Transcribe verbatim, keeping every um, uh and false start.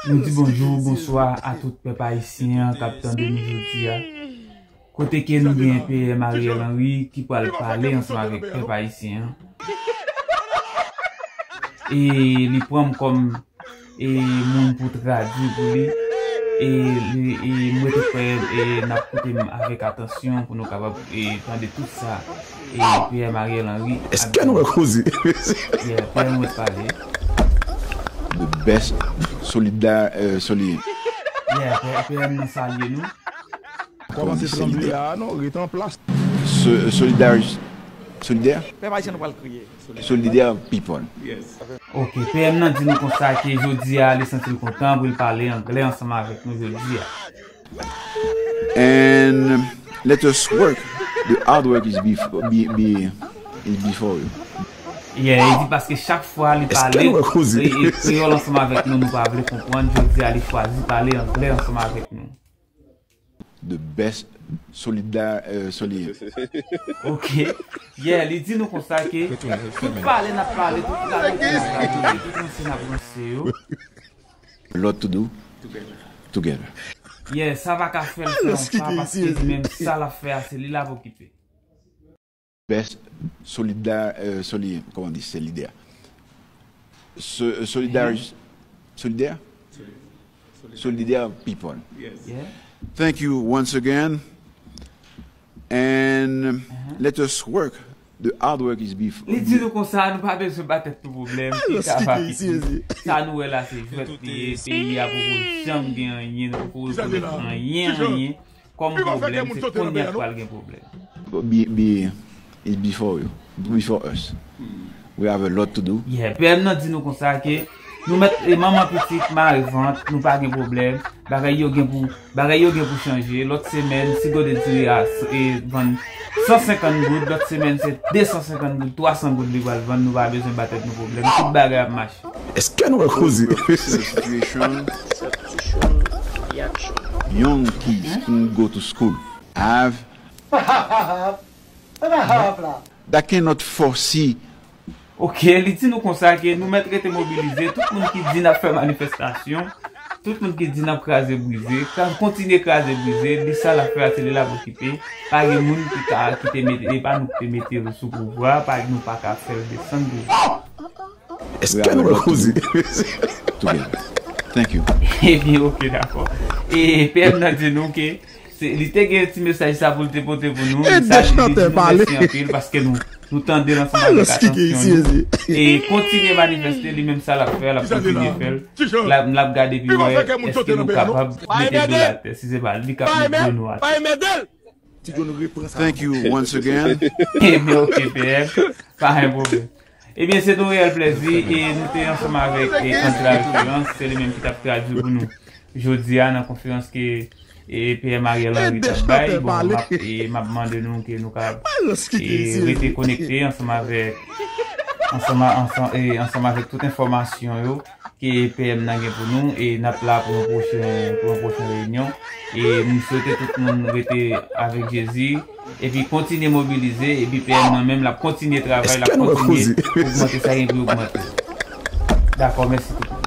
Nou di bonjou, bonswa a tout pèp ayisyen an k ap tande nou jodi a. Kote ke nou gen P M Ariel Henry ki pral pale ansanm avèk pèp ayisyen an. E li pran m kòm e moun pou tradui pou li. E, li- e mwen te kwè e n ap koute m avèk atansyon pou nou kapab e tande tout sa e P M Ariel Henry ap Èske nou wè koze? Yeah, P M mwen pale. The best solidar euh, soli. Yeah, P- P M nan salye nou. Kòmanse tranble a non, rete an plas. So- solidar solidè. Pèp ayisyen nou pral kriye. Solidè people. Ok, P M nan di nou konsa ke jodi a li santi l kontan pou l pale anglè ansanm avèk nou jodi a. And let us work. The hard work is before, be, be, is before you. Yeah, li di paske chak fwa li pale e- e kreyòl ansanm avèk nou, nou pa vle konprann, jodi a li chwazi pale anglè ansanm avèk nou. The best solidar euh, soli. Ok. Yeah, li di nou konsa ke tout pale n ap pale, tout tradui n ap tradui, tout ranse n ap ranse yo. Lot to do together. Yeah, sa pa ka fè l fè yon pa paske li menm sa l ap fè a se li l ap okipe. Best solidar euh, soli, comment on dit, solidaire. So- euh, solidar solidè. Solidar people. Yeah. Thank you once again. And let us work. The hard work is before. Li di nou konsa, nou pa bezwen ba tèt nou pwoblèm, ki ka va piti. Sa nou wè la se jwèt li ye, peyi a poko janm gen anyen, nou poko rekonèt anyen, anyen. Kòm pwoblèm, se kounye a k pral gen pwoblèm. Be, be, is before you, before us. We have a lot to do. Yeah, P M nan di nou konsa ke nou mèt e manman pitit, mare vant, nou pa gen pwoblèm. Bagay yo gen pou bagay yo gen pou chanje. Lòt semèn, si gode diri a e vann san senkant goud, lòt semèn se de san senkant goud, twa san goud li pral vann, nou pa bezwen ba tèt nou pwoblèm. Tout bagay ap mache. Èske nou wè koze? Young kids can go to school. Have that cannot foresee. Ok, li di nou konsa ke nou mèt rete mobilize, tout moun ki di n ap fè manifestasyon, tout moun ki di n ap kraze brize, ka kontinye kraze brize, li sa l ap fè a se li l ap okipe. Pa gen moun ki ka ki te mete, e pa nou ki te mete l sou pouvwa, pa nou pa ka fè l desann pouvwa. Èske nou wè koze? Together. Thank you. Ebyen, ok, dakò. E P M nan di nou ke se, li te gen ti mesaj sa pou l te pote pou nou. Li sa li di nou mèsi anpil paske nou nou tande l ansanm avèk atansyon nou. E kontinye manifeste, li menm sa l ap fè, l ap kontinye fè l. L ap, l ap gade pi wè èske nou kapab mete do l atè. Si se pa li k ap met do nou atè. Thank you once again. Ebyen, ok, P M, pa gen pwoblèm. Ebyen, se te yon reyèl plèzi e nou te ansanm avèk e André Alphérence, se li menm ki t ap tradui pou nou jodi a nan konferans ke e P M Ariel Henry t ap bay. Bon, m ap, e m ap mande nou ke nou ka e rete konekte ansanm avèk ansanm, ansanm, e ansanm avèk tout enfòmasyon yo ke P M nan gen pou nou e n ap la pou yon pwochen, pou yon pwochen reyinyon. E m swete tout moun rete avèk Jezi epi kontinye mobilize epi P M nan menm l ap kontinye travay, l ap kontinye ogmante sa gen pou ogmante. Dakò, mèsi tout moun.